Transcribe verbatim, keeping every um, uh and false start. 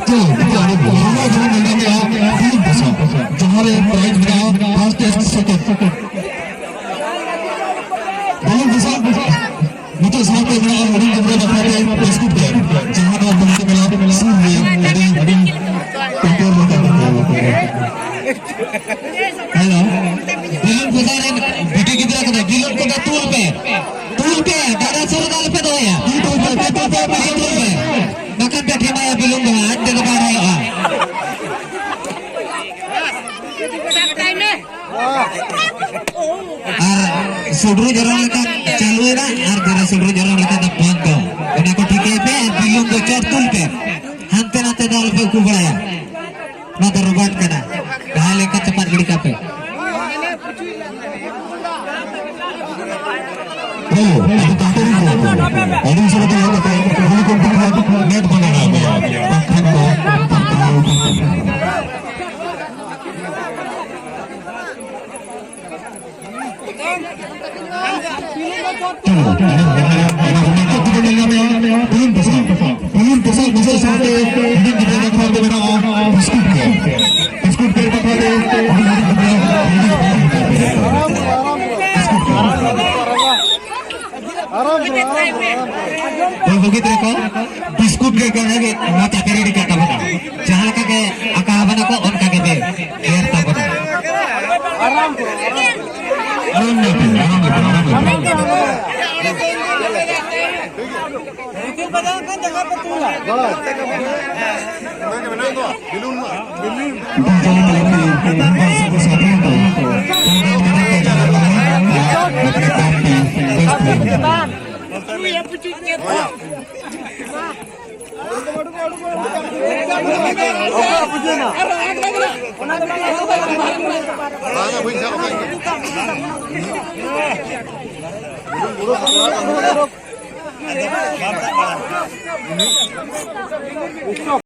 ᱛᱚ, ᱱᱤᱛᱚᱜ ᱟᱹᱰᱤ ᱵᱚᱲᱚ ᱡᱟᱦᱟᱸ ᱧᱮᱞ ᱧᱟᱢᱮᱜᱼᱟ, ᱵᱤᱞᱚᱢ ᱯᱚᱥᱟ, ᱡᱟᱦᱟᱸ ᱨᱮ prize ᱢᱮᱱᱟᱜᱼᱟ first and second᱾ ᱵᱤᱞᱚᱢ ᱯᱚᱥᱟ, ᱱᱤᱛᱚᱜ ᱥᱟᱶᱛᱮ ᱢᱮᱱᱟᱜᱼᱟ ᱦᱩᱰᱤᱧ ᱜᱤᱫᱽᱨᱟᱹ ᱵᱟᱠᱷᱨᱟ ᱛᱮ ᱵᱤᱥᱠᱩᱴ ᱜᱮ, ᱡᱟᱦᱟᱸ ᱫᱚ ᱵᱚᱞᱛᱮ ᱜᱮᱞᱮ ᱥᱩᱨ ᱨᱮ ᱟᱹᱰᱤ, ᱟᱹᱰᱤ ᱵᱚᱛᱚᱨ ᱞᱮᱠᱟ ᱠᱚ ᱠᱚ ᱠᱚ᱾ ᱦᱮᱞᱳ, ᱵᱤᱞᱚᱢ ᱯᱚᱥᱟ ᱨᱮᱱ ᱵᱤᱴᱤ ᱜᱤᱫᱽᱨᱟᱹ ᱠᱚᱫᱚ ᱵᱤᱞᱚᱢ ᱠᱚᱫᱚ ᱛᱩᱞ ᱯᱮ, ᱛᱩᱞ ᱯᱮ, ᱫᱟᱫᱟ ᱥᱩᱨ ᱨᱮ ᱟᱞᱚᱯᱮ ᱫᱚᱦᱚᱭᱟ, ᱛᱩᱞ ᱯᱮ, ᱛᱩᱞ ᱯᱮ, ᱛᱩᱞ ᱯᱮ, ᱛᱩᱞ ᱯᱮ᱾ ᱵᱟᱠᱷᱟᱱ ᱯᱮ ᱴᱷᱮᱢᱟᱭᱟ, ᱵᱤᱞᱚᱢ ᱫᱚ ᱟᱡ ᱛᱮᱫᱚ ᱵᱟᱭ ᱦᱩᱭᱩᱜᱼᱟ᱾ ᱟᱨ ᱥᱩᱰᱨᱩᱡ ᱚᱨᱚᱝ ᱞᱮᱠᱟ ᱪᱟᱹᱞᱩᱭᱮᱱᱟ ᱟᱨ ᱡᱟᱦᱟᱸ ᱥᱩᱰᱨᱩᱡ ᱚᱨᱚᱝ ᱞᱮᱠᱟ ᱫᱚ ᱵᱚᱱᱫᱚ᱾ ᱚᱱᱟ ᱠᱚ ᱴᱷᱤᱠᱟᱹᱭ ᱯᱮ ᱟᱨ ᱵᱤᱞᱚᱢ ᱫᱚ ᱪᱚᱴ ᱛᱩᱞ ᱯᱮ᱾ ᱦᱟᱱᱛᱮ ᱱᱟᱛᱮ ᱫᱚ ᱟᱞᱚᱯᱮ ᱩᱠᱩ ᱵᱟᱲᱟᱭᱟ᱾ ᱱᱚᱣᱟ ᱫᱚ ᱨᱚᱵᱟᱨᱴ ᱠᱟᱱᱟ᱾ ᱡᱟᱦᱟᱸ ᱞᱮᱠᱟ ᱪᱟᱯᱟᱫ ᱜᱤᱰᱤ ᱠᱟᱜ ᱯᱮ᱾ ᱦᱮᱸ, ᱟᱹᱰᱤ ᱛᱟᱲᱟᱛᱟᱲᱤ ᱠᱚ, ᱟᱹᱰᱤ ᱩᱥᱟᱹᱨᱟ ᱛᱮ ᱞᱟᱦᱟ ᱠᱟᱛᱮ ᱦᱮᱞᱤᱠᱚᱯᱴᱟᱨ ᱨᱮ ᱱᱮᱴ ᱵᱟᱱᱟᱣ ᱦᱩᱭᱩᱜᱼᱟ᱾ ᱵᱟᱝᱠᱷᱟᱱ ᱫᱚ ᱛᱚ, ᱚᱱᱟ ᱦᱚᱸ ᱱᱤᱛᱚᱜ ᱫᱚᱵᱚᱱ ᱧᱮᱞ ᱧᱟᱢᱮᱜᱼᱟ, ᱵᱩᱞᱩᱱ ᱯᱚᱥᱟ᱾ ᱵᱩᱞᱩᱱ ᱯᱚᱥᱟ ᱢᱩᱪᱟᱹᱫ ᱥᱟᱶᱛᱮ ᱦᱩᱰᱤᱧ ᱜᱤᱫᱽᱨᱟᱹ ᱵᱟᱠᱷᱨᱟ ᱛᱮ ᱢᱮᱱᱟᱜᱼᱟ ᱵᱤᱥᱠᱩᱴ ᱜᱮ᱾ ᱵᱤᱥᱠᱩᱴ ᱜᱮ ᱵᱟᱠᱷᱨᱟ ᱛᱮ ᱦᱩᱰᱤᱧ ᱦᱩᱰᱤᱧ ᱜᱤᱫᱽᱨᱟᱹ, ᱦᱩᱰᱤᱧ ᱜᱤᱫᱽᱨᱟᱹ ᱵᱟᱠᱷᱨᱟ ᱛᱮ ᱵᱤᱥᱠᱩᱴ ᱜᱮ᱾ ᱟᱨᱟᱢ ᱥᱮ, ᱟᱨᱟᱢ ᱥᱮ, ᱟᱨᱟᱢ ᱥᱮ᱾ ᱦᱳᱭ, ᱵᱩᱜᱤ ᱛᱮ ᱠᱚ ᱵᱤᱥᱠᱩᱴ ᱜᱮ ᱠᱚ ᱞᱟᱹᱜᱤᱫ ᱢᱚᱪᱟ ᱯᱮᱨᱮᱡ ᱟᱠᱟᱫ ᱛᱟᱵᱚᱱᱟ᱾ ᱡᱟᱦᱟᱸ ᱞᱮᱠᱟ ᱜᱮ ᱟᱠᱟ ᱟᱵᱚᱱᱟ ᱠᱚ, ᱚᱱᱠᱟ ᱜᱮ ᱯᱮ ᱮᱨ ᱛᱟᱵᱚᱱᱟ᱾ ᱟᱨᱟᱢ ᱧᱚᱜ ᱛᱮ, ᱟᱨᱟᱢ ᱧᱚᱜ ᱛᱮ, ᱟᱨᱟᱢ ᱧᱚᱜ ᱛᱮ᱾